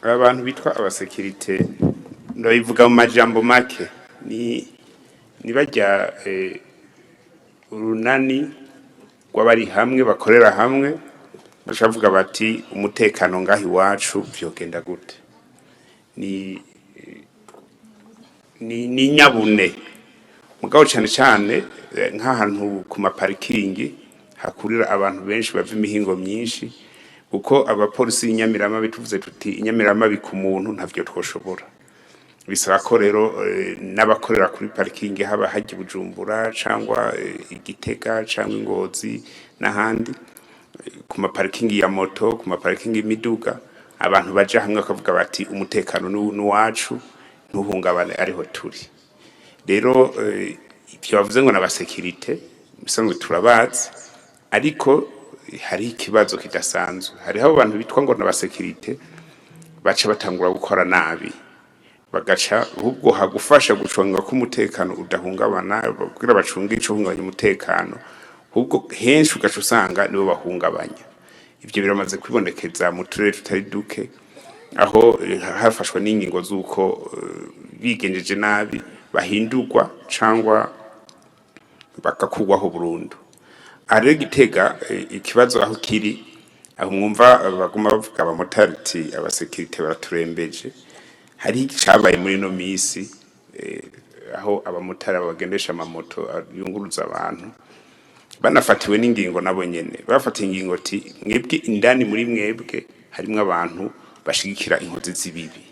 Aba bantu bitwa abasécurité, ndabivuga mu majambo make, ni barya urunani rw'abari hamwe, bakorera hamwe, bashavuga bati: "Umutekano ngaho iwacu vyogenda gute?" Ni nyabune, mugabo cane cane nk'ahantu ku maparikingi hakurira abantu benshi bava imihingo myinshi, kuko abapolisi y'inyamiramabi, tuvuze tuti inyamiramabi ku muntu, ntavyo twoshobora. Bisaba ko rero n'abakorera kuri parikingi, haba hajya i Bujumbura cangwa i Gitega cangwa i Ngozi n'ahandi, ku maparikingi ya moto, ku maparikingi y'imiduga, abantu baja hamwe bakavuga bati: "Umutekano n'uwacu, ntuhungabane ariho turi." Rero ivyo bavuze ngo n'abasécurité, bisanzwe turabazi, ariko hari ikibazo kidasanzwe. Hariho abo bantu bitwa ngo n'abasécurité baca batangura gukora nabi, bagaca ahubwo hagufasha gucunga ko umutekano udahungabana, kugira bacunge ico hungabanya umutekano, ahubwo henshi ugaca usanga nibo bahungabanya. Ivyo biramaze kwibonekeza mu turere tutari duke, aho hafashwe n'ingingo z'uko bigenjeje nabi bahindurwa cangwa bagakurwaho burundu. Aha rero Gitega, ikibazo aho kiri, aho mwumva baguma bavuga abamotari ati: "Abasécurité baraturembeje." Hariho icabaye muri ino misi, aho abamotari bagendesha amamoto yunguruza abantu banafatiwe n'ingingo. Nabo nyene bafatiye ingingo ati: "Mwebwe indani muri mwebwe harimwo abantu bashigikira inkozi z'ibibi."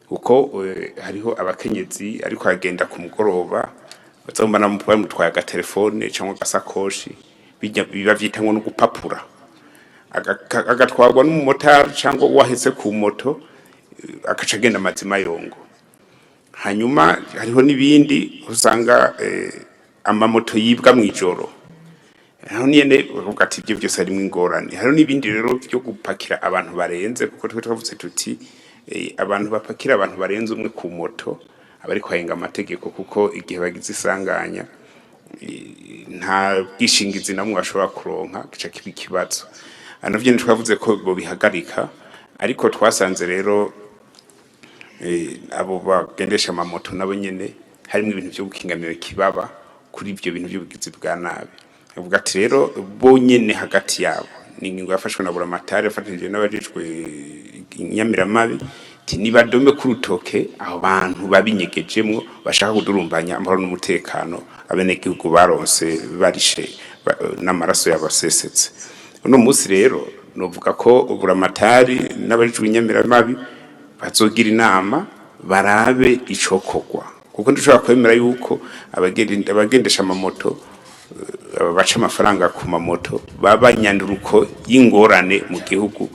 Kuko hariho abakenyezi ariko agenda ku mugoroba, bazomba bamutwaye agatelefone cyangwa agasakoshi, bijya biba vyitanwa no gupapura, agatwarwa n'umumotari cyangwa uwahetse ku moto, agaca agenda amazima yongo. Hanyuma hariho n'ibindi usanga amamoto yibwa mw'ijoro, aho nyene bavuga ati ibyo byose harimo ingorane. Hariho n'ibindi rero byo gupakira abantu barenze, kuko twe twavuze tuti abantu bapakira abantu barenze umwe ku moto abariko barenga amategeko, kuko igihe bagize isanganya nta bwishingizi namwe bashobora kuronka, gica kiba ikibazo. Navyo twavuze ko bobihagarika, ariko twasanze rero abo bagendesha amamoto nabo nyene harimo ibintu vyo gukinganira ikibaba kuri ivyo bintu by'ubugizi bwa nabi. Avuga ati rero bo nyene hagati yabo, ni ingingo yafashwe na buramatari yafatanije n'abajejwe inyamiramabi, ati nibadome ku rutoke abo bantu babinyegejemwo bashaka kudurumbanya amahoro n'umutekano abenegihugu baronse barishe n'amaraso yabasesetse. Uno munsi rero novuga ko buramatari n'abajejwe inyamiramabi bazogira inama, barabe icokorwa, kuko ndushobora kwemera yuko abagendesha amamoto baca amafaranga ku mamoto baba nyanduruko y'ingorane mu gihugu.